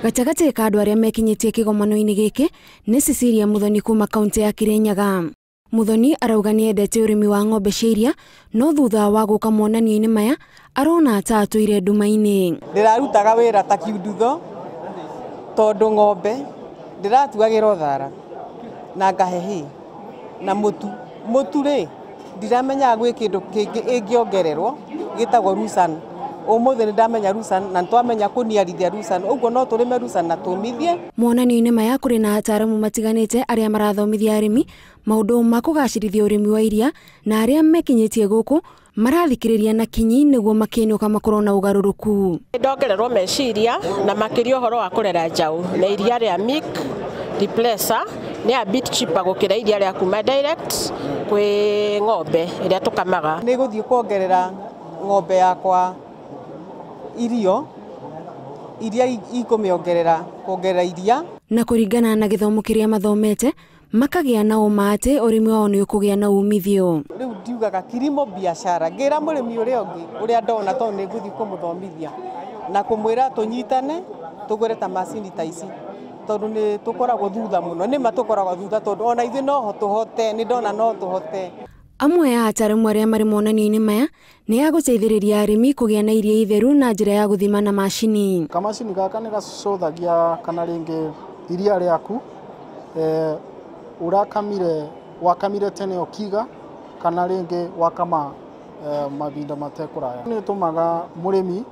Gatagatĩ ka andũ arĩa mekinyĩtie kĩgomano-inĩ gĩkĩ nĩ Cecilia Muthoni kuma kaunti ya Kirinyaga. Muthoni arauga nĩendete ũrĩmi wa ng'ombe cia iria, no thutha wa gũka monanio-inĩ maya arona ta atũire nduma-inĩ. Ndĩrarutaga wĩra ta kiundutho tondũ ng'ombe ndĩratuagĩra thara na ngahe hay na mũtu. Mũtu rĩ ndiramenyaga gwĩ kĩndũ kĩngĩ ĩngĩongererwo gĩtagwo lucerne. Ũmũthĩ nĩ ndamenya lucerne na nĩtwamenya kũniarithia lucerne, ũguo no tũrĩme lucerne na tũmithie. Monanio-inĩ maya kũrĩ na ataaramu matiganĩte arĩa marathomithia arĩmi maũndũ ma kũgacĩrithia ũrĩmi wa iria, na arĩa mekinyĩtie gũkũ marathikĩrĩria na kinyi nĩguo makĩinũka makorwo na ũgarũrũku. Ndongererwo meciria na makĩria ũhoro wa kũrera njaũ na iria rĩa milk replacer nĩ a bit cheaper gũkĩra iria rĩa kuma direct kwĩ ng'ombe ĩrĩa tũkamaga. Nĩ gũthiĩ kuongerera ng'ombe yakwa irio iria ikũmĩongerera kuongerera iria. Na kũringana na gĩthomo kĩrĩa mathomete makagĩa na ũma atĩ ũrĩmi wao nĩ ũkũgĩa na umithio. Rĩu ndiugaga kilimo biashara, ngĩra mũrĩmi ũrĩa ũngĩ ũrĩa ndona tondũ nĩ ngũthiĩ kũmũthomithia na kũmwĩra tũnyitane tũgũre ta macini ta ici tondũ nĩ tũkoragwo thutha mũno. Nĩma tũkoragwo thutha tondũ ona ithuĩ no tũhote, nĩ ndona no tũhote. Amwe a ataaramu arĩa marĩ monanio-inĩ maya nĩ a gũteithĩrĩria arĩmi kũgĩa na iria itheru na njĩra ya gũthima na macini. Kamacini gaka nĩ gacũthagia kana rĩngĩ iria rĩaku ũrakamire wakamire tene ũkiga kana rĩngĩ wakama mahinda matekũraya. Nĩ ĩtũmaga mũrĩmi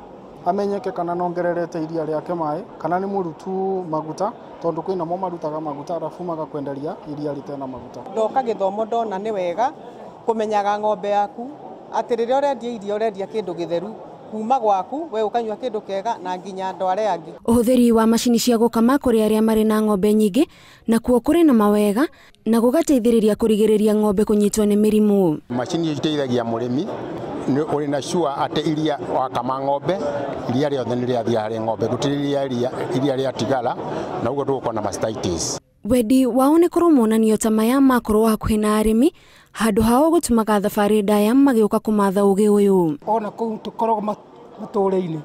amenyeke kana nongererete iria rĩake maĩ kana nĩ mũrutu maguta tondũ kwĩna mo marutaga maguta arabu magakwenderia iria rĩtena maguta. Ndoka gĩthomo ndona nĩ wega kũmenyaga ng'ombe yaku atĩ rĩrĩa ũrendia iria ũrendia kĩndũ gĩtheru kuma gwaku we ũkanyua kĩndũ kĩega na nginya andũ arĩa angĩ. Ũhũthĩri wa macini cia gũkama kũrĩ arĩa marĩ na ng'ombe nyingĩ nakuo kũrĩ na mawega na gũgateithĩrĩria kũrigĩrĩria ng'ombe kũnyitwo nĩ mĩrimũ. Macini iteithagia mũrĩmi nĩ ũrĩ na sure atĩ iria wakama ng'ombe iria rĩothe nĩ rĩathiĩ harĩ ng'ombe gũtirĩ iria rĩatigara na ũguo ndũgũkorwo na mastitis. Wendi wao nĩ kũrwo monanio ta maya makorwo hakuhĩ na arĩmi handũ hao gũtũmaga thabarĩ ndaya magĩũka kũmatha ũgĩ ũyũ. Ona kũu tũkoragwo matũũra-inĩ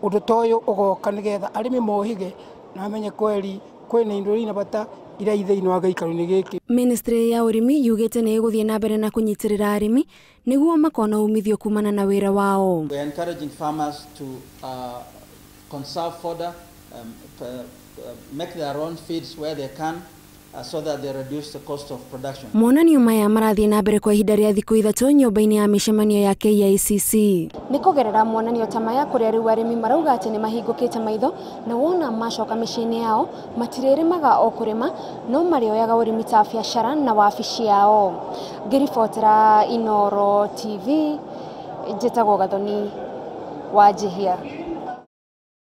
ũndũ ta ũyũ ũgoka nĩgetha arĩmi mohĩge na mamenye kweri kwĩna indo ina bata iria i thĩinĩ wa gĩikaro-inĩ gĩkĩ. Ministry ya ũrĩmi yugĩte nĩ ĩgũthiĩ na mbere na kũnyitĩrĩra arĩmi nĩguo makona umithio kumana na wĩra wao. We are encouraging farmers to conserve fodder, make their own feeds where they can, so that they reduce the cost of production. Monanio maya marathiĩ na mbere kwa ihinda rĩa thikũ 3 nyũmba-inĩ ya mĩcemanio ya KICC. Nĩ kũgerera monanio ta maya kũrĩa rĩu arĩmi marauga atĩ nĩ mahingũkĩte maitho na wona macoka mĩciĩ-inĩ yao matirĩrĩmaga o kũrĩma no marĩoyaga ũrĩmi ta biacara na wabici yao. Ngĩribotera Inooro TV, njĩtagwo Gathoni Wanjihia.